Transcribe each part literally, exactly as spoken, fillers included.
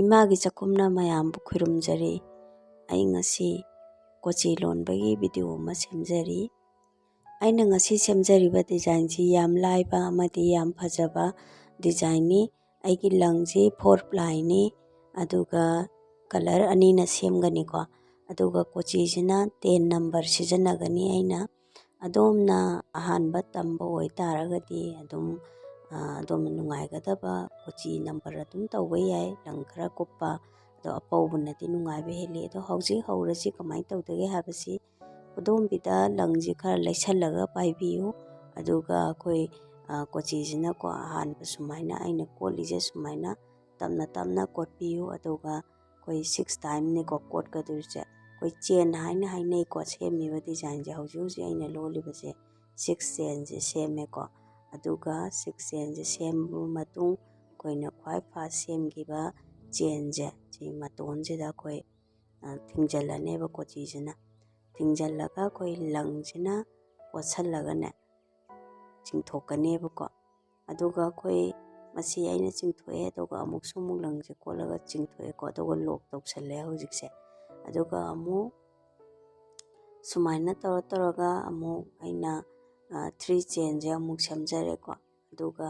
ꯏꯃꯥꯒꯤ ꯆꯥꯛꯈꯨꯝꯅ ꯃꯌꯥꯝꯕꯨ ꯈꯨꯔꯨꯝꯖꯔꯤ꯫ ꯑꯩ ꯉꯁꯤ ꯀꯣꯆꯤ ꯂꯣꯟꯕꯒꯤ ꯚꯤꯗꯤꯑꯣ ꯑꯃ ꯁꯦꯝꯖꯔꯤ꯫ ꯑꯩꯅ ꯉꯁꯤ ꯁꯦꯝꯖꯔꯤꯕ ꯗꯤꯖꯥꯏꯟꯁꯤ ꯌꯥꯝ ꯂꯥꯏꯕ ꯑꯃꯗꯤ ꯌꯥꯝ ꯐꯖꯕ ꯗꯤꯖꯥꯏꯟꯅꯤ꯫ ꯑꯩꯒꯤ ꯂꯪꯁꯤ ꯐꯣꯔ ꯄ꯭ꯂꯥꯏꯅꯤ, ꯑꯗꯨꯒ ꯀꯂꯔ ꯑꯅꯤꯅ ꯁꯦꯝꯒꯅꯤꯀꯣ꯫ ꯑꯗꯨꯒ ꯀꯣꯆꯤꯁꯤꯅ ꯇꯦꯟ ꯅꯝꯕꯔ ꯁꯤꯖꯤꯟꯅꯒꯅꯤ ꯑꯩꯅ꯫ ꯑꯗꯣꯝꯅ ꯑꯍꯥꯟꯕ ꯇꯝꯕ ꯑꯣꯏꯇꯥꯔꯒꯗꯤ ꯑꯗꯨꯝ, ꯑ, ꯑꯗꯣꯝꯅ ꯅꯨꯡꯉꯥꯏꯒꯗꯕ ꯀꯣꯆꯤ ꯅꯝꯕꯔ ꯑꯗꯨꯝ ꯇꯧꯕ ꯌꯥꯏ, ꯂꯪ ꯈꯔ ꯀꯨꯞꯄ꯫ ꯑꯗꯣ ꯑꯄꯧꯕꯅꯗꯤ ꯅꯨꯡꯉꯥꯏꯕ ꯍꯦꯜꯂꯤ꯫ ꯑꯗꯣ ꯍꯧꯖꯤꯛ ꯍꯧꯔꯁꯤ ꯀꯃꯥꯏꯅ ꯇꯧꯗꯒꯦ ꯍꯥꯏꯕꯁꯤ, ꯈꯨꯗꯣꯝꯕꯤꯗ ꯂꯪꯁꯤ ꯈꯔ ꯂꯩꯁꯜꯂꯒ ꯄꯥꯏꯕꯤꯌꯨ꯫ ꯑꯗꯨꯒ ꯑꯩꯈꯣꯏ, ꯑ, ꯀꯣꯆꯤꯁꯤꯅꯀꯣ ꯑꯍꯥꯟꯕ ꯁꯨꯃꯥꯏꯅ ꯑꯩꯅ ꯀꯣꯠꯂꯤꯁꯦ ꯁꯨꯃꯥꯏꯅ ꯇꯞꯅ ꯇꯞꯅ ꯀꯣꯠꯄꯤꯌꯨ꯫ ꯑꯗꯨꯒ ꯑꯩꯈꯣꯏ ꯁꯤꯛꯁ ꯇꯥꯏꯝꯅꯤꯀꯣ ꯀꯣꯠꯀꯗꯣꯏꯁꯦ꯫ ꯑꯩꯈꯣꯏ ꯆꯦꯟ ꯍꯥꯏꯅ ꯍꯥꯏꯅꯩꯀꯣ ꯁꯦꯝꯃꯤꯕ ꯗꯤꯖꯥꯏꯟꯁꯦ꯫ ꯍꯧꯖꯤꯛ ꯍꯧꯖꯤꯛ ꯑꯩꯅ ꯂꯣꯜꯂꯤꯕꯁꯦ ꯁꯤꯛꯁ ꯆꯦꯟꯁꯦ ꯁꯦꯝꯃꯦꯀꯣ꯫ ꯑꯗꯨꯒ ꯁꯤꯛꯁ ꯆꯦꯟꯁꯦ ꯁꯦꯝꯃꯕ ꯃꯇꯨꯡ ꯑꯩꯈꯣꯏꯅ ꯈ꯭ꯋꯥꯏ ꯐꯥꯔꯁ ꯁꯦꯝꯈꯤꯕ ꯆꯦꯟꯁꯦ ꯁꯤ ꯃꯇꯣꯟꯁꯤꯗ ꯑꯩꯈꯣꯏ, ꯑ, ꯊꯤꯡꯖꯤꯜꯂꯅꯦꯕ ꯀꯣꯆꯤꯁꯤꯅ꯫ ꯊꯤꯡꯖꯤꯜꯂꯒ ꯑꯩꯈꯣꯏ ꯂꯪꯁꯤꯅ ꯀꯣꯠꯁꯜꯂꯒꯅꯦ ꯆꯤꯡꯊꯣꯛꯀꯅꯦꯕꯀꯣ꯫ ꯑꯗꯨꯒ ꯑꯩꯈꯣꯏ ꯃꯁꯤ ꯑꯩꯅ ꯆꯤꯡꯊꯣꯛꯑꯦ, ꯑꯗꯨꯒ ꯑꯃꯨꯛꯁꯨ ꯑꯃꯨꯛ ꯂꯪꯁꯦ ꯀꯣꯠꯂꯒ ꯆꯤꯡꯊꯣꯛꯑꯦꯀꯣ꯫ ꯑꯗꯨꯒ ꯂꯣꯛ ꯇꯧꯁꯜꯂꯦ ꯍꯧꯖꯤꯛꯁꯦ꯫ ꯑꯗꯨꯒ ꯑꯃꯨꯛ ꯁꯨꯃꯥꯏꯅ ꯇꯧꯔ ꯇꯧꯔꯒ ꯑꯃꯨꯛ ꯑꯩꯅ, ꯑ, ꯊ꯭ꯔꯤ ꯆꯦꯟꯁꯦ ꯑꯃꯨꯛ ꯁꯦꯝꯖꯔꯦꯀꯣ꯫ ꯑꯗꯨꯒ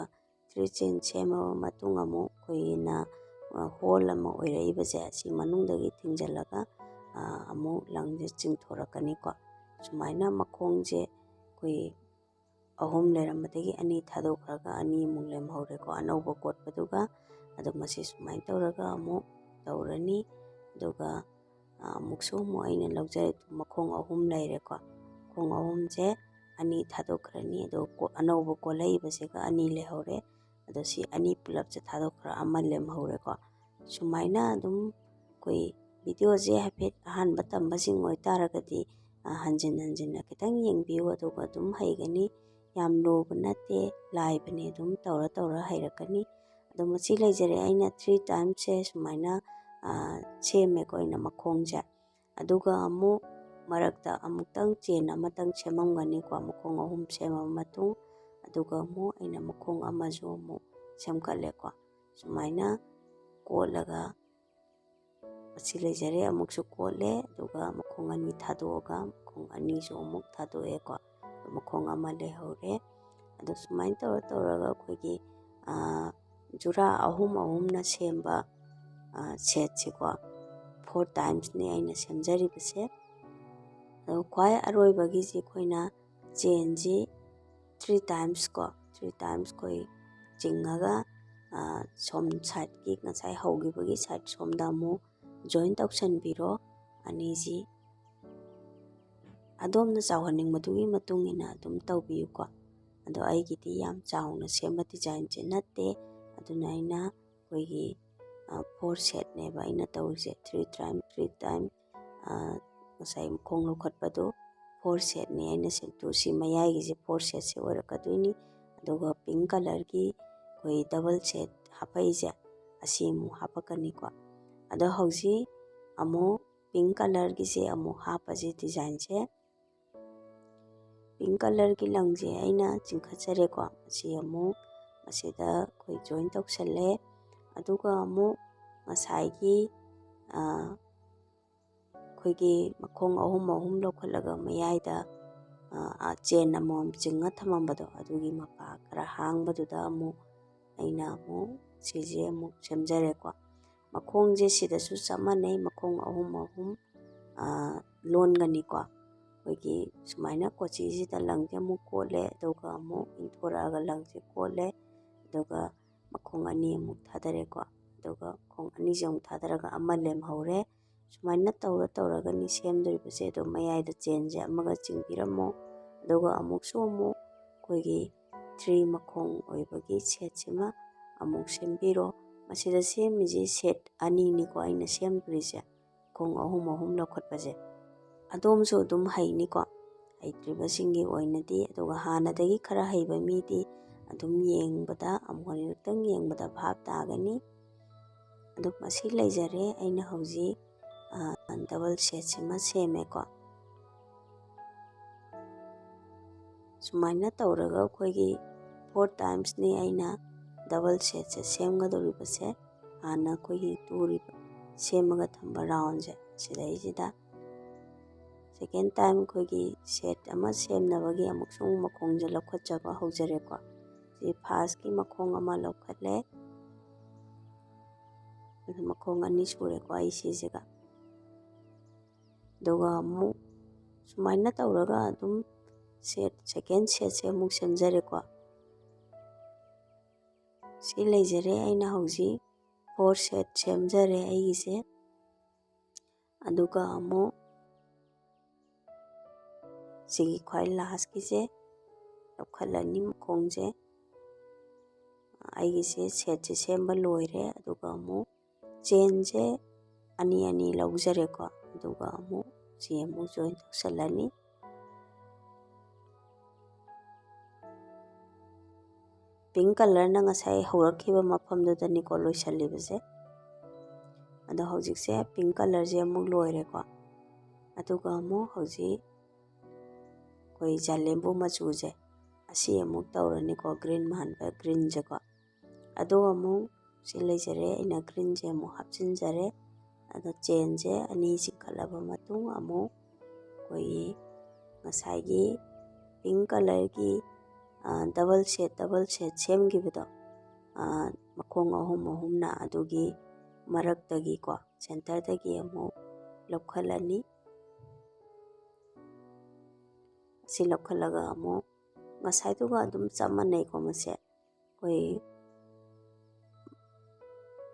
ꯊ꯭ꯔꯤ ꯆꯦꯟ ꯁꯦꯝꯃꯕ ꯃꯇꯨꯡ ꯑꯃꯨꯛ ꯑꯩꯈꯣꯏꯅ, ꯑ, ꯍꯣꯜ ꯑꯃ ꯑꯣꯏꯔꯛꯏꯕꯁꯦ ꯑꯁꯤ ꯃꯅꯨꯡꯗꯒꯤ ꯊꯤꯡꯖꯤꯜꯂꯒ, ꯑ, ꯑꯃꯨꯛ ꯂꯪꯁꯦ ꯆꯤꯡꯊꯣꯔꯛꯀꯅꯤꯀꯣ꯫ ꯁꯨꯃꯥꯏꯅ ꯃꯈꯣꯡꯁꯦ ꯑꯩꯈꯣꯏ ꯑꯍꯨꯝ ꯂꯩꯔꯝꯕꯗꯒꯤ ꯑꯅꯤ ꯊꯥꯗꯣꯛꯈ꯭ꯔꯒ ꯑꯅꯤꯃꯨꯛ ꯂꯦꯝꯍꯧꯔꯦꯀꯣ ꯑꯅꯧꯕ ꯀꯣꯠꯄꯗꯨꯒ꯫ ꯑꯗꯣ ꯃꯁꯤ ꯁꯨꯃꯥꯏꯅ ꯇꯧꯔꯒ ꯑꯃꯨꯛ ꯇꯧꯔꯅꯤ꯫ ꯑꯗꯨꯒ, ꯑ, ꯑꯃꯨꯛꯁꯨ ꯑꯃꯨꯛ ꯑꯩꯅ ꯂꯧꯖꯔꯤꯗꯨ ꯃꯈꯣꯡ ꯑꯍꯨꯝ ꯂꯩꯔꯦꯀꯣ꯫ ꯃꯈꯣꯡ ꯑꯍꯨꯝꯁꯦ ꯑꯅꯤ ꯊꯥꯗꯣꯛꯈ꯭ꯔꯅꯤ꯫ ꯑꯗꯣ ꯀꯣ-, ꯑꯅꯧꯕ ꯀꯣꯜꯂꯛꯏꯕꯁꯤꯒ ꯑꯅꯤ ꯂꯩꯍꯧꯔꯦ꯫ ꯑꯗꯣ ꯁꯤ ꯑꯅꯤ ꯄꯨꯂꯞꯁꯦ ꯊꯥꯗꯣꯛꯈ꯭ꯔ ꯑꯃ ꯂꯦꯝꯍꯧꯔꯦꯀꯣ꯫ ꯁꯨꯃꯥꯏꯅ ꯑꯗꯨꯝ ꯑꯩꯈꯣꯏ ꯚꯤꯗꯤꯑꯣꯁꯦ ꯍꯥꯏꯐꯦꯠ ꯑꯍꯥꯟꯕ ꯇꯝꯕꯁꯤꯡ ꯑꯣꯏꯇꯥꯔꯒꯗꯤ, ꯑ, ꯍꯟꯖꯤꯟ ꯍꯟꯖꯤꯟꯅ ꯈꯤꯇꯪ ꯌꯦꯡꯕꯤꯌꯨ, ꯑꯗꯨꯒ ꯑꯗꯨꯝ ꯍꯩꯒꯅꯤ꯫ ꯌꯥꯝ ꯂꯨꯕ ꯅꯠꯇꯦ, ꯂꯥꯏꯕꯅꯦ, ꯑꯗꯨꯝ ꯇꯧꯔ ꯇꯧꯔ ꯍꯩꯔꯛꯀꯅꯤ꯫ ꯑꯗꯣ ꯃꯁꯤ ꯂꯩꯖꯔꯦ, ꯑꯩꯅ ꯊ꯭ꯔꯤ ꯇꯥꯏꯝꯁꯁꯦ ꯁꯨꯃꯥꯏꯅ, ꯑ, ꯁꯦꯝꯃꯦꯀꯣ ꯑꯩꯅ ꯃꯈꯣꯡꯁꯦ꯫ ꯑꯗꯨꯒ ꯑꯃꯨꯛ ꯃꯔꯛꯇ ꯑꯃꯨꯛꯇꯪ ꯆꯦꯟ ꯑꯃꯇꯪ ꯁꯦꯝꯃꯝꯒꯅꯤꯀꯣ, ꯃꯈꯣꯡ ꯑꯍꯨꯝ ꯁꯦꯝꯃꯕ ꯃꯇꯨꯡ꯫ ꯑꯗꯨꯒ ꯑꯃꯨꯛ ꯑꯩꯅ ꯃꯈꯣꯡ ꯑꯃꯁꯨ ꯑꯃꯨꯛ ꯁꯦꯝꯒꯠꯂꯦꯀꯣ꯫ ꯁꯨꯃꯥꯏꯅ ꯀꯣꯠꯂꯒ ꯑꯁꯤ ꯂꯩꯖꯔꯦ꯫ ꯑꯃꯨꯛꯁꯨ ꯀꯣꯠꯂꯦ, ꯑꯗꯨꯒ ꯃꯈꯣꯡ ꯑꯅꯤ ꯊꯥꯗꯣꯛꯑꯒ ꯃꯈꯣꯡ ꯑꯅꯤꯁꯨ ꯑꯃꯨꯛ ꯊꯥꯗꯣꯛꯑꯦꯀꯣ꯫ ꯃꯈꯣꯡ ꯑꯃ ꯂꯩꯍꯧꯔꯦ꯫ ꯑꯗꯣ ꯁꯨꯃꯥꯏꯅ ꯇꯧꯔ ꯇꯧꯔꯒ ꯑꯩꯈꯣꯏꯒꯤ, ꯑ, ꯖꯨꯔꯥ ꯑꯍꯨꯝ ꯑꯍꯨꯝꯅ ꯁꯦꯝꯕ, ꯑ, ꯁꯦꯠꯁꯦꯀꯣ, ꯐꯣꯔ ꯇꯥꯏꯝꯁꯅꯦ ꯑꯩꯅ ꯁꯦꯝꯖꯔꯤꯕꯁꯦ꯫ ꯑꯗꯣ ꯈ꯭ꯋꯥꯏ ꯑꯔꯣꯏꯕꯒꯤꯁꯤ ꯑꯩꯈꯣꯏꯅ ꯆꯦꯟꯁꯤ ꯊ꯭ꯔꯤ ꯇꯥꯏꯝꯁ ꯀꯣ, ꯊ꯭ꯔꯤ ꯇꯥꯏꯝꯁ ꯑꯩꯈꯣꯏ ꯆꯤꯡꯉꯒ, ꯑ, ꯁꯣꯝ ꯁꯥꯏꯠꯀꯤ ꯉꯁꯥꯏ ꯍꯧꯈꯤꯕꯒꯤ ꯁꯥꯏꯠ ꯁꯣꯝꯗ ꯑꯃꯨꯛ ꯖꯣꯏꯟ ꯇꯧꯁꯟꯕꯤꯔꯣ ꯑꯅꯤꯁꯤ꯫ ꯑꯗꯣꯝꯅ ꯆꯥꯎꯍꯟꯅꯤꯡꯕꯗꯨꯒꯤ ꯃꯇꯨꯡ ꯏꯟꯅ ꯑꯗꯨꯝ ꯇꯧꯕꯤꯌꯨꯀꯣ꯫ ꯑꯗꯣ ꯑꯩꯒꯤꯗꯤ ꯌꯥꯝ ꯆꯥꯎꯅ ꯁꯦꯝꯕ ꯗꯤꯖꯥꯏꯟꯁꯦ ꯅꯠꯇꯦ, ꯑꯗꯨꯅ ꯑꯩꯅ ꯑꯩꯈꯣꯏꯒꯤ, ꯑ, ꯐꯣꯔ ꯁꯦꯠꯅꯦꯕ ꯑꯩꯅ ꯇꯧꯔꯤꯁꯦ, ꯊ꯭ꯔꯤ ꯇꯥꯏꯝ, ꯊ꯭ꯔꯤ ꯇꯥꯏꯝ, ꯑ, ꯉꯁꯥꯏ ꯃꯈꯣꯡ ꯂꯧꯈꯠꯄꯗꯣ ꯐꯣꯔ ꯁꯦꯠꯅꯦ ꯑꯩꯅ ꯁꯦꯝꯗꯣꯛ-, ꯁꯤ ꯃꯌꯥꯏꯒꯤꯁꯦ ꯐꯣꯔ ꯁꯦꯠꯁꯦ ꯑꯣꯏꯔꯛꯀꯗꯣꯏꯅꯤ꯫ ꯑꯗꯨꯒ ꯄꯤꯡ ꯀꯂꯔꯒꯤ ꯑꯩꯈꯣꯏ ꯗꯕꯜ ꯁꯦꯠ ꯍꯥꯞꯄꯛꯏꯁꯦ, ꯑꯁꯤ ꯑꯃꯨꯛ ꯍꯥꯞꯄꯛꯀꯅꯤꯀꯣ꯫ ꯑꯗꯣ ꯍꯧꯖꯤꯛ ꯑꯃꯨꯛ ꯄꯤꯡ ꯀꯂꯔꯒꯤꯁꯦ ꯑꯃꯨꯛ ꯍꯥꯞꯄꯁꯦ ꯗꯤꯖꯥꯏꯟꯁꯦ꯫ ꯄꯤꯡ ꯀꯂꯔꯒꯤ ꯂꯪꯁꯦ ꯑꯩꯅ ꯆꯤꯡꯈꯠꯆꯔꯦꯀꯣ꯫ ꯑꯁꯤ ꯑꯃꯨꯛ ꯃꯁꯤꯗ ꯑꯩꯈꯣꯏ ꯖꯣꯏꯟ ꯇꯧꯁꯜꯂꯦ꯫ ꯑꯗꯨꯒ ꯑꯃꯨꯛ ꯉꯁꯥꯏꯒꯤ, ꯑ, ꯑꯩꯈꯣꯏꯒꯤ ꯃꯈꯣꯡ ꯑꯍꯨꯝ ꯑꯍꯨꯝ ꯂꯧꯈꯠꯂꯒ ꯃꯌꯥꯏꯗ, ꯑ, ꯑ, ꯆꯦꯟ ꯑꯃꯃꯝ ꯆꯤꯡꯉ ꯊꯝꯃꯝꯕꯗꯣ, ꯑꯗꯨꯒꯤ ꯃꯄꯥ ꯈꯔ ꯍꯥꯡꯕꯗꯨꯗ ꯑꯃꯨꯛ ꯑꯩꯅ ꯑꯃꯨꯛ ꯁꯤꯁꯦ ꯑꯃꯨꯛ ꯁꯦꯝꯖꯔꯦꯀꯣ꯫ ꯃꯈꯣꯡꯁꯦ ꯁꯤꯗꯁꯨ ꯆꯞ ꯃꯥꯟꯅꯩ, ꯃꯈꯣꯡ ꯑꯍꯨꯝ ꯑꯍꯨꯝ, ꯑ, ꯂꯣꯟꯒꯅꯤꯀꯣ꯫ ꯑꯩꯈꯣꯏꯒꯤ ꯁꯨꯃꯥꯏꯅ ꯀꯣꯆꯤꯁꯤꯗ ꯂꯪꯁꯦ ꯑꯃꯨꯛ ꯀꯣꯠꯂꯦ, ꯑꯗꯨꯒ ꯑꯃꯨꯛ ꯏꯟꯊꯣꯔꯛꯑꯒ ꯂꯪꯁꯦ ꯀꯣꯠꯂꯦ, ꯑꯗꯨꯒ ꯃꯈꯣꯡ ꯑꯅꯤ ꯑꯃꯨꯛ ꯊꯥꯗꯔꯦꯀꯣ꯫ ꯑꯗꯨꯒ ꯈꯣꯡ ꯑꯅꯤꯁꯦ ꯑꯃꯨꯛ ꯊꯥꯗꯔꯒ ꯑꯃ ꯂꯦꯝꯍꯧꯔꯦ꯫ ꯁꯨꯃꯥꯏꯅ ꯇꯧꯔ ꯇꯧꯔꯒꯅꯤ ꯁꯦꯝꯗꯣꯔꯤꯕꯁꯦ꯫ ꯑꯗꯣ ꯃꯌꯥꯏꯗ ꯆꯦꯟꯁꯦ ꯑꯃꯒ ꯆꯤꯡꯕꯤꯔꯝꯃꯣ, ꯑꯗꯨꯒ ꯑꯃꯨꯛꯁꯨ ꯑꯃꯨꯛ ꯑꯩꯈꯣꯏꯒꯤ ꯊ꯭ꯔꯤ ꯃꯈꯣꯡ ꯑꯣꯏꯕꯒꯤ ꯁꯦꯠꯁꯤꯃ ꯑꯃꯨꯛ ꯁꯦꯝꯕꯤꯔꯣ꯫ ꯃꯁꯤꯗ ꯁꯦꯝꯃꯤꯁꯤ ꯁꯦꯠ ꯑꯅꯤꯅꯤꯀꯣ ꯑꯩꯅ ꯁꯦꯝꯗꯣꯔꯤꯁꯦ, ꯈꯣꯡ ꯑꯍꯨꯝ ꯑꯍꯨꯝ ꯂꯧꯈꯠꯄꯁꯦ꯫ ꯑꯗꯣꯝꯁꯨ ꯑꯗꯨꯝ ꯍꯩꯅꯤꯀꯣ, ꯍꯩꯇ꯭ꯔꯤꯕꯁꯤꯡꯒꯤ ꯑꯣꯏꯅꯗꯤ꯫ ꯑꯗꯨꯒ ꯍꯥꯟꯅꯗꯒꯤ ꯈꯔ ꯍꯩꯕ ꯃꯤꯗꯤ ꯑꯗꯨꯝ ꯌꯦꯡꯕꯗ, ꯑꯃꯨꯛ ꯑꯅꯤꯔꯛꯇꯪ ꯌꯦꯡꯕꯗ ꯚꯥꯞ ꯇꯥꯒꯅꯤ꯫ ꯑꯗꯨꯝ ꯑꯁꯤ ꯂꯩꯖꯔꯦ꯫ ꯑꯩꯅ ꯍꯧꯖꯤꯛ, ꯑ, ꯗꯕꯜ ꯁꯦꯠꯁꯤꯃ ꯁꯦꯝꯃꯦꯀꯣ꯫ ꯁꯨꯃꯥꯏꯅ ꯇꯧꯔꯒ ꯑꯩꯈꯣꯏꯒꯤ ꯐꯣꯔ ꯇꯥꯏꯝꯁꯅꯤ ꯑꯩꯅ ꯗꯕꯜ ꯁꯦꯠꯁꯦ ꯁꯦꯝꯒꯗꯧꯔꯤꯕꯁꯦ꯫ ꯍꯥꯟꯅ ꯑꯩꯈꯣꯏꯒꯤ ꯇꯨꯔꯤꯕ, ꯁꯦꯝꯃꯒ ꯊꯝꯕ roundꯁꯦ ꯁꯤꯗꯩꯁꯤꯗ second time ꯑꯩꯈꯣꯏꯒꯤ set ꯑꯃ ꯁꯦꯝꯅꯕꯒꯤ ꯑꯃꯨꯛꯁꯨ ꯑꯃꯨꯛ ꯃꯈꯣꯡꯁꯦ ꯂꯧꯈꯠꯆꯕ ꯍꯧꯖꯔꯦꯀꯣ꯫ ꯁꯤ firstꯀꯤ ꯃꯈꯣꯡ ꯑꯃ ꯂꯧꯈꯠꯂꯦ꯫ ꯑꯗꯨ ꯃꯈꯣꯡ ꯑꯅꯤ ꯁꯨꯔꯦꯀꯣ ꯑꯩ ꯁꯤꯁꯤꯒ꯫ ꯑꯗꯨꯒ ꯑꯃꯨꯛ ꯁꯨꯃꯥꯏꯅ ꯇꯧꯔꯒ ꯑꯗꯨꯝ set, second setꯁꯦ ꯑꯃꯨꯛ ꯁꯦꯝꯖꯔꯦꯀꯣ꯫ ꯁꯤ ꯂꯩꯖꯔꯦ, ꯑꯩꯅ ꯍꯧꯖꯤꯛ four set ꯁꯦꯝꯖꯔꯦ ꯑꯩꯒꯤꯁꯦ꯫ ꯑꯗꯨꯒ ꯑꯃꯨꯛ ꯁꯤꯒꯤ ꯈ꯭ꯋꯥꯏ lastꯀꯤꯁꯦ ꯂꯧꯈꯠꯂꯅꯤ ꯃꯈꯣꯡꯁꯦ꯫ ꯑꯩꯒꯤꯁꯦ setꯁꯦ ꯁꯦꯝꯕ ꯂꯣꯏꯔꯦ꯫ ꯑꯗꯨꯒ ꯑꯃꯨꯛ chainꯁꯦ ꯑꯅꯤ ꯑꯅꯤ ꯂꯧꯖꯔꯦꯀꯣ꯫ ꯑꯗꯨꯒ ꯑꯃꯨꯛ ꯁꯤ ꯑꯃꯨꯛ join ꯇꯧꯁꯜꯂꯅꯤ꯫ Pink colourꯅ ꯉꯁꯥꯏ ꯍꯧꯔꯛꯈꯤꯕ ꯃꯐꯝꯗꯨꯗꯅꯤꯀꯣ ꯂꯣꯏꯁꯜꯂꯤꯕꯁꯦ꯫ ꯑꯗꯣ ꯍꯧꯖꯤꯛꯁꯦ pink colourꯁꯦ ꯑꯃꯨꯛ ꯂꯣꯏꯔꯦꯀꯣ꯫ ꯑꯗꯨꯒ ꯑꯃꯨꯛ ꯍꯧꯖꯤꯛ ꯑꯩꯈꯣꯏ ꯖꯂꯦꯝꯕꯨ ꯃꯆꯨꯁꯦ, ꯑꯁꯤ ꯑꯃꯨꯛ ꯇꯧꯔꯅꯤꯀꯣ, green ꯃꯥꯟꯕ greenꯁꯦꯀꯣ꯫ ꯑꯗꯣ ꯑꯃꯨꯛ ꯁꯤ ꯂꯩꯖꯔꯦ, ꯑꯩꯅ greenꯁꯦ ꯑꯃꯨꯛ ꯍꯥꯞꯆꯤꯟꯖꯔꯦ꯫ ꯑꯗꯣ chainꯁꯦ ꯑꯅꯤ ꯆꯤꯡꯈꯠꯂꯕ ꯃꯇꯨꯡ ꯑꯃꯨꯛ ꯑꯩꯈꯣꯏꯒꯤ ꯉꯁꯥꯏꯒꯤ pink colourꯒꯤ, ꯑ, double set, double set ꯁꯦꯝꯈꯤꯕꯗꯣ, ꯑ, ꯃꯈꯣꯡ ꯑꯍꯨꯝ ꯑꯍꯨꯝꯅ, ꯑꯗꯨꯒꯤ ꯃꯔꯛꯇꯒꯤꯀꯣ, centreꯗꯒꯤ ꯑꯃꯨꯛ ꯂꯧꯈꯠꯂꯅꯤ꯫ ꯑꯁꯤ ꯂꯧꯈꯠꯂꯒ ꯑꯃꯨꯛ ꯉꯁꯥꯏꯗꯨꯒ ꯑꯗꯨꯝ ꯆꯞ ꯃꯥꯟꯅꯩꯀꯣ꯫ ꯃꯁꯦ ꯑꯩꯈꯣꯏ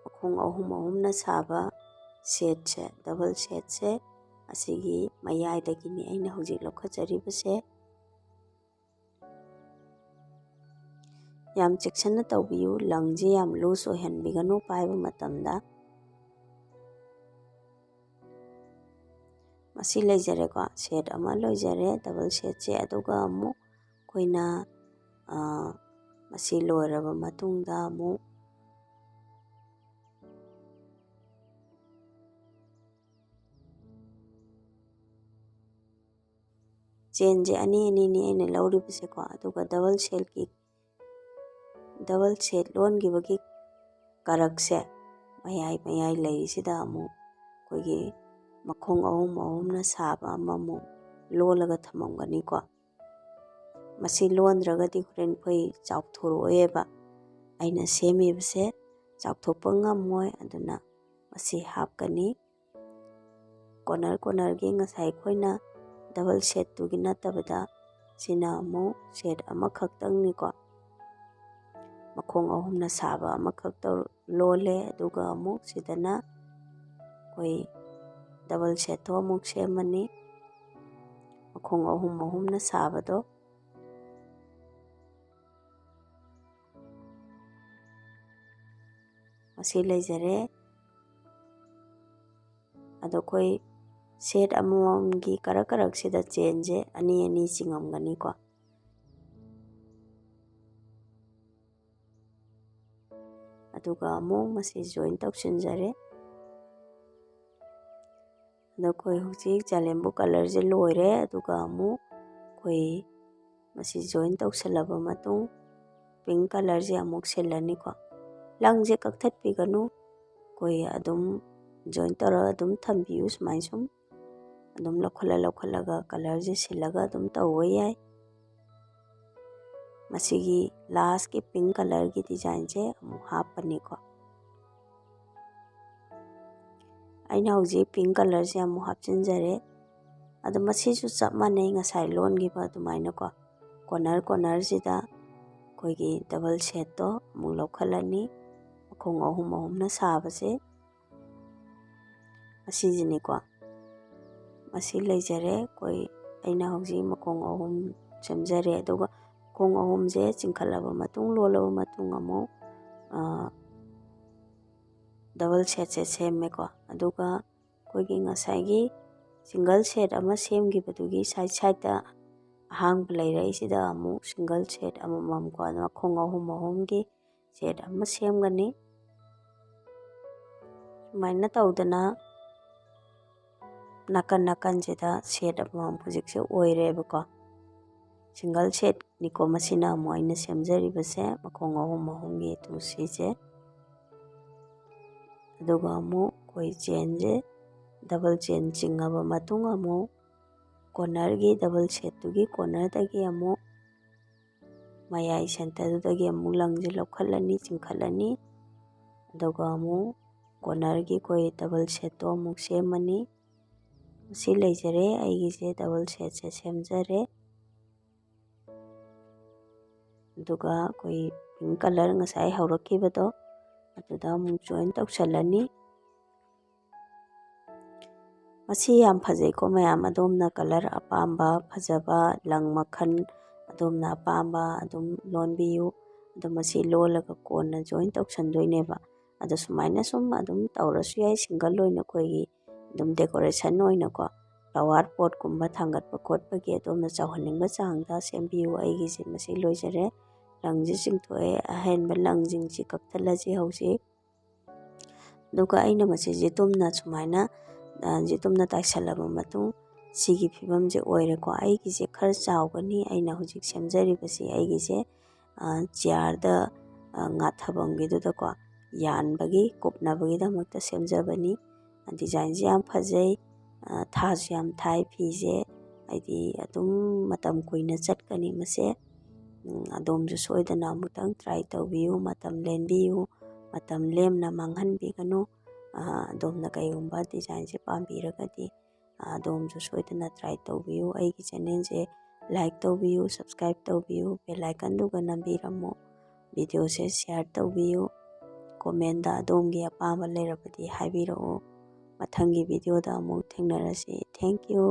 ꯃꯈꯣꯡ ꯑꯍꯨꯝ ꯑꯍꯨꯝꯅ ꯁꯥꯕ setꯁꯦ, double setꯁꯦ, ꯑꯁꯤꯒꯤ ꯃꯌꯥꯏꯗꯒꯤꯅꯤ ꯑꯩꯅ ꯍꯧꯖꯤꯛ ꯂꯧꯈꯠꯆꯔꯤꯕꯁꯦ꯫ ꯌꯥꯝ ꯆꯦꯛꯁꯤꯟꯅ ꯇꯧꯕꯤꯌꯨ, ꯂꯪꯁꯦ ꯌꯥꯝ loose ꯑꯣꯏꯍꯟꯕꯤꯒꯅꯨ ꯄꯥꯏꯕ ꯃꯇꯝꯗ꯫ ꯃꯁꯤ ꯂꯩꯖꯔꯦꯀꯣ, set ꯑꯃ ꯂꯣꯏꯖꯔꯦ, double setꯁꯦ꯫ ꯑꯗꯨꯒ ꯑꯃꯨꯛ ꯑꯩꯈꯣꯏꯅ, ꯑ, ꯃꯁꯤ ꯂꯣꯏꯔꯕ ꯃꯇꯨꯡꯗ ꯑꯃꯨꯛ chainꯁꯦ ꯑꯅꯤ ꯑꯅꯤꯅꯤ ꯑꯩꯅ ꯂꯧꯔꯤꯕꯁꯦꯀꯣ꯫ ꯑꯗꯨꯒ double setꯀꯤ, double set ꯂꯣꯟꯈꯤꯕꯒꯤ ꯀꯔꯛꯁꯦ, ꯃꯌꯥꯏ ꯃꯌꯥꯏ ꯂꯩꯁꯤꯗ ꯑꯃꯨꯛ ꯑꯩꯈꯣꯏꯒꯤ ꯃꯈꯣꯡ ꯑꯍꯨꯝ ꯑꯍꯨꯝꯅ ꯁꯥꯕ ꯑꯃꯃꯨꯛ ꯂꯣꯜꯂꯒ ꯊꯝꯃꯝꯒꯅꯤꯀꯣ꯫ ꯃꯁꯤ ꯂꯣꯟꯗ꯭ꯔꯒꯗꯤ ꯍꯣꯔꯦꯟ ꯑꯩꯈꯣꯏ ꯆꯥꯎꯊꯣꯔꯛꯑꯣꯏꯕ꯫ ꯑꯩꯅ ꯁꯦꯝꯃꯤꯕꯁꯦ ꯆꯥꯎꯊꯣꯛꯄ ꯉꯝꯃꯣꯏ, ꯑꯗꯨꯅ ꯃꯁꯤ ꯍꯥꯞꯀꯅꯤ꯫ ꯀꯣꯅꯔ ꯀꯣꯅꯔꯒꯤ ꯉꯁꯥꯏ ꯑꯩꯈꯣꯏꯅ ꯗꯕꯜ ꯁꯦꯠꯇꯨꯒꯤ ꯅꯠꯇꯕꯗ ꯁꯤꯅ ꯑꯃꯨꯛ ꯁꯦꯠ ꯑꯃꯈꯛꯇꯪꯅꯤꯀꯣ꯫ ꯃꯈꯣꯡ ꯑꯍꯨꯝꯅ ꯁꯥꯕ ꯑꯃꯈꯛꯇ ꯂꯣꯜꯂꯦ, ꯑꯗꯨꯒ ꯑꯃꯨꯛ ꯁꯤꯗꯅ ꯑꯩꯈꯣꯏ ꯗꯕꯜ ꯁꯦꯠꯇꯣ ꯑꯃꯨꯛ ꯁꯦꯝꯃꯅꯤ꯫ ꯃꯈꯣꯡ ꯑꯍꯨꯝ ꯑꯍꯨꯝꯅ ꯁꯥꯕꯗꯣ꯫ ꯃꯁꯤ ꯂꯩꯖꯔꯦ꯫ ꯑꯗꯣ ꯑꯩꯈꯣꯏ ꯁꯦꯠ ꯑꯃꯃꯝꯒꯤ ꯀꯔꯛ ꯀꯔꯛꯁꯤꯗ ꯆꯦꯟꯁꯦ ꯑꯅꯤ ꯑꯅꯤ ꯆꯤꯡꯉꯝꯒꯅꯤꯀꯣ꯫ ꯑꯗꯨꯒ ꯑꯃꯨꯛ ꯃꯁꯤ ꯖꯣꯏꯟ ꯇꯧꯁꯤꯟꯖꯔꯦ꯫ ꯑꯗꯣ ꯑꯩꯈꯣꯏ ꯍꯧꯖꯤꯛ ꯖꯂꯦꯝꯕꯨ ꯀꯂꯔꯁꯦ ꯂꯣꯏꯔꯦ꯫ ꯑꯗꯨꯒ ꯑꯃꯨꯛ ꯑꯩꯈꯣꯏ ꯃꯁꯤ ꯖꯣꯏꯟ ꯇꯧꯁꯜꯂꯕ ꯃꯇꯨꯡ ꯄꯤꯡ ꯀꯂꯔꯁꯦ ꯑꯃꯨꯛ ꯁꯤꯜꯂꯅꯤꯀꯣ꯫ ꯂꯪꯁꯦ ꯀꯛꯊꯠꯄꯤꯒꯅꯨ, ꯑꯩꯈꯣꯏ ꯑꯗꯨꯝ ꯖꯣꯏꯟ ꯇꯧꯔꯒ ꯑꯗꯨꯝ ꯊꯝꯕꯤꯌꯨ꯫ ꯁꯨꯃꯥꯏꯅ ꯁꯨꯝ ꯑꯗꯨꯝ ꯂꯧꯈꯠꯂ ꯂꯧꯈꯠꯂꯒ ꯀꯂꯔꯁꯦ ꯁꯤꯜꯂꯒ ꯑꯗꯨꯝ ꯇꯧꯕ ꯌꯥꯏ꯫ ꯃꯁꯤꯒꯤ ꯂꯥꯁꯀꯤ ꯄꯤꯡ ꯀꯂꯔꯒꯤ ꯗꯤꯖꯥꯏꯟꯁꯦ ꯑꯃꯨꯛ ꯍꯥꯞꯄꯅꯤꯀꯣ꯫ ꯑꯩꯅ ꯍꯧꯖꯤꯛ ꯄꯤꯡ ꯀꯂꯔꯁꯦ ꯑꯃꯨꯛ ꯍꯥꯞꯆꯤꯟꯖꯔꯦ꯫ ꯑꯗꯣ ꯃꯁꯤꯁꯨ ꯆꯞ ꯃꯥꯟꯅꯩ ꯉꯁꯥꯏ ꯂꯣꯟꯈꯤꯕ ꯑꯗꯨꯃꯥꯏꯅꯀꯣ꯫ ꯀꯣꯅꯔ ꯀꯣꯅꯔꯁꯤꯗ ꯑꯩꯈꯣꯏꯒꯤ ꯗꯕꯜ ꯁꯦꯠꯇꯣ ꯑꯃꯨꯛ ꯂꯧꯈꯠꯂꯅꯤ꯫ ꯃꯈꯣꯡ ꯑꯍꯨꯝ ꯑꯍꯨꯝꯅ ꯁꯥꯕꯁꯦ ꯑꯁꯤꯁꯤꯅꯤꯀꯣ꯫ ꯃꯁꯤ ꯂꯩꯖꯔꯦ꯫ ꯑꯩꯈꯣꯏ, ꯑꯩꯅ ꯍꯧꯖꯤꯛ ꯃꯈꯣꯡ ꯑꯍꯨꯝ ꯁꯦꯝꯖꯔꯦ꯫ ꯑꯗꯨꯒ ꯃꯈꯣꯡ ꯑꯍꯨꯝꯁꯦ ꯆꯤꯡꯈꯠꯂꯕ ꯃꯇꯨꯡ, ꯂꯣꯜꯂꯕ ꯃꯇꯨꯡ ꯑꯃꯨꯛ, ꯑ, ꯗꯕꯜ ꯁꯦꯠꯁꯦ ꯁꯦꯝꯃꯦꯀꯣ꯫ ꯑꯗꯨꯒ ꯑꯩꯈꯣꯏꯒꯤ ꯉꯁꯥꯏꯒꯤ ꯁꯤꯡꯒꯜ ꯁꯦꯠ ꯑꯃ ꯁꯦꯝꯈꯤꯕꯗꯨꯒꯤ ꯁꯥꯏꯠ ꯁꯥꯏꯠꯇ ꯑꯍꯥꯡꯕ ꯂꯩꯔꯛꯏꯁꯤꯗ ꯑꯃꯨꯛ ꯁꯤꯡꯒꯜ ꯁꯦꯠ ꯑꯃꯃꯝꯀꯣ, ꯃꯈꯣꯡ ꯑꯍꯨꯝ ꯑꯍꯨꯝꯒꯤ ꯁꯦꯠ ꯑꯃ ꯁꯦꯝꯒꯅꯤ꯫ ꯁꯨꯃꯥꯏꯅ ꯇꯧꯗꯅ ꯅꯥꯀꯟ ꯅꯥꯀꯟꯁꯤꯗ ꯁꯦꯠ ꯑꯃꯃꯝ ꯍꯧꯖꯤꯛꯁꯦ ꯑꯣꯏꯔꯦꯕꯀꯣ꯫ ꯁꯤꯡꯒꯜ ꯁꯦꯠꯅꯤꯀꯣ ꯃꯁꯤꯅ ꯑꯃꯨꯛ ꯑꯩꯅ ꯁꯦꯝꯖꯔꯤꯕꯁꯦ, ꯃꯈꯣꯡ ꯑꯍꯨꯝ ꯑꯍꯨꯝꯒꯤ ꯇꯨ ꯁꯤꯁꯦ꯫ ꯑꯗꯨꯒ ꯑꯃꯨꯛ ꯑꯩꯈꯣꯏ ꯆꯦꯟꯁꯦ ꯗꯕꯜ ꯆꯦꯟ ꯆꯤꯡꯉꯕ ꯃꯇꯨꯡ ꯑꯃꯨꯛ ꯀꯣꯔꯅꯔꯒꯤ ꯗꯕꯜ ꯁꯦꯠꯇꯨꯒꯤ ꯀꯣꯔꯅꯔꯗꯒꯤ ꯑꯃꯨꯛ ꯃꯌꯥꯏ ꯁꯦꯟꯇꯔꯗꯨꯗꯒꯤ ꯑꯃꯨꯛ ꯂꯪꯁꯦ ꯂꯧꯈꯠꯂꯅꯤ, ꯆꯤꯡꯈꯠꯂꯅꯤ꯫ ꯑꯗꯨꯒ ꯑꯃꯨꯛ ꯀꯣꯔꯅꯔꯒꯤ ꯑꯩꯈꯣꯏ ꯗꯕꯜ ꯁꯦꯠꯇꯣ ꯑꯃꯨꯛ ꯁꯦꯝꯃꯅꯤ꯫ ꯃꯁꯤ ꯂꯩꯖꯔꯦ ꯑꯩꯒꯤꯁꯦ ꯗꯕꯜ ꯁꯦꯠꯁꯦ ꯁꯦꯝꯖꯔꯦ꯫ ꯑꯗꯨꯒ ꯑꯩꯈꯣꯏ ꯄꯤꯡ ꯀꯂꯔ ꯉꯁꯥꯏ ꯍꯧꯔꯛꯈꯤꯕꯗꯣ ꯑꯗꯨꯗ ꯑꯃꯨꯛ ꯖꯣꯏꯟ ꯇꯧꯁꯜꯂꯅꯤ꯫ ꯃꯁꯤ ꯌꯥꯝ ꯐꯖꯩꯀꯣ ꯃꯌꯥꯝ꯫ ꯑꯗꯣꯝꯅ ꯀꯂꯔ ꯑꯄꯥꯝꯕ ꯐꯖꯕ ꯂꯪ ꯃꯈꯜ ꯑꯗꯣꯝꯅ ꯑꯄꯥꯝꯕ ꯑꯗꯨꯝ ꯂꯣꯟꯕꯤꯌꯨ꯫ ꯑꯗꯣ ꯃꯁꯤ ꯂꯣꯜꯂꯒ ꯀꯣꯟꯅ ꯖꯣꯏꯟ ꯇꯧꯁꯟꯗꯣꯏꯅꯦꯕ꯫ ꯑꯗꯣ ꯁꯨꯃꯥꯏꯅ ꯁꯨꯝ ꯑꯗꯨꯝ ꯇꯧꯔꯁꯨ ꯌꯥꯏ, ꯁꯤꯡꯒꯜ ꯑꯣꯏꯅꯀꯣ, ꯑꯩꯈꯣꯏꯒꯤ ꯑꯗꯨꯝ ꯗꯦꯀꯣꯔꯦꯁꯟ ꯑꯣꯏꯅꯀꯣ, ꯐ꯭ꯂꯥꯋꯔ ꯄꯣꯠꯀꯨꯝꯕ ꯊꯥꯡꯒꯠꯄ ꯈꯣꯠꯄꯒꯤ ꯑꯗꯣꯝꯅ ꯆꯥꯎꯍꯟꯅꯤꯡꯕ ꯆꯥꯡꯗ ꯁꯦꯝꯕꯤꯌꯨ꯫ ꯑꯩꯒꯤꯁꯦ ꯃꯁꯤ ꯂꯣꯏꯖꯔꯦ꯫ ꯂꯪꯁꯦ ꯆꯤꯡꯊꯣꯛꯑꯦ꯫ ꯑꯍꯦꯟꯕ ꯂꯪꯁꯤꯡꯁꯤ ꯀꯛꯊꯠꯂꯁꯤ ꯍꯧꯖꯤꯛ꯫ ꯑꯗꯨꯒ ꯑꯩꯅ ꯃꯁꯤ ꯖꯤꯇꯨꯝꯅ ꯁꯨꯃꯥꯏꯅ, ꯑ, ꯖꯤꯇꯨꯝꯅ ꯇꯥꯏꯁꯜꯂꯕ ꯃꯇꯨꯡ ꯁꯤꯒꯤ ꯐꯤꯕꯝꯁꯦ ꯑꯣꯏꯔꯦꯀꯣ꯫ ꯑꯩꯒꯤꯁꯦ ꯈꯔ ꯆꯥꯎꯒꯅꯤ꯫ ꯑꯩꯅ ꯍꯧꯖꯤꯛ ꯁꯦꯝꯖꯔꯤꯕꯁꯤ ꯑꯩꯒꯤꯁꯦ, ꯑ, ꯆꯤꯌꯥꯔꯗ, ꯑ, ꯉꯥꯊꯐꯝꯒꯤꯗꯨꯗꯀꯣ ꯌꯥꯟꯕꯒꯤ, ꯀꯨꯞꯅꯕꯒꯤꯗꯃꯛꯇ ꯁꯦꯝꯖꯕꯅꯤ꯫ ꯗꯤꯖꯥꯏꯟꯁꯦ ꯌꯥꯝ ꯐꯖꯩ꯫ ꯑ, ꯊꯥꯁꯨ ꯌꯥꯝ ꯊꯥꯏ ꯐꯤꯁꯦ꯫ ꯍꯥꯏꯗꯤ ꯑꯗꯨꯝ ꯃꯇꯝ ꯀꯨꯏꯅ ꯆꯠꯀꯅꯤ ꯃꯁꯦ꯫ ꯎꯝ, ꯑꯗꯣꯝꯁꯨ ꯁꯣꯏꯗꯅ ꯑꯃꯨꯛꯇꯪ ꯇ꯭ꯔꯥꯏ ꯇꯧꯕꯤꯌꯨ, ꯃꯇꯝ ꯂꯦꯟꯕꯤꯌꯨ, ꯃꯇꯝ ꯂꯦꯝꯅ ꯃꯥꯡꯍꯟꯕꯤꯒꯅꯨ꯫ ꯑ, ꯑꯗꯣꯝꯅ ꯀꯩꯒꯨꯝꯕ ꯗꯤꯖꯥꯏꯟꯁꯦ ꯄꯥꯝꯕꯤꯔꯒꯗꯤ, ꯑ, ꯑꯗꯣꯝꯁꯨ ꯁꯣꯏꯗꯅ ꯇ꯭ꯔꯥꯏ ꯇꯧꯕꯤꯌꯨ꯫ ꯑꯩꯒꯤ ꯆꯦꯅꯦꯜꯁꯦ ꯂꯥꯏꯛ ꯇꯧꯕꯤꯌꯨ, ꯁꯕꯁꯀ꯭ꯔꯥꯏꯕ ꯇꯧꯕꯤꯌꯨ, ꯕꯦꯜ ꯑꯥꯏꯀꯟꯗꯨꯒ ꯅꯝꯕꯤꯔꯝꯃꯨ꯫ ꯚꯤꯗꯤꯑꯣꯁꯦ ꯁꯤꯌꯥꯔ ꯇꯧꯕꯤꯌꯨ꯫ ꯀꯣꯃꯦꯟꯗ ꯑꯗꯣꯝꯒꯤ ꯑꯄꯥꯝꯕ ꯂꯩꯔꯕꯗꯤ ꯍꯥꯏꯕꯤꯔꯛꯎ꯫ ꯃꯊꯪꯒꯤ ꯚꯤꯗꯤꯑꯣꯗ ꯑꯃꯨꯛ ꯊꯦꯡꯅꯔꯁꯤ꯫ Thank you꯫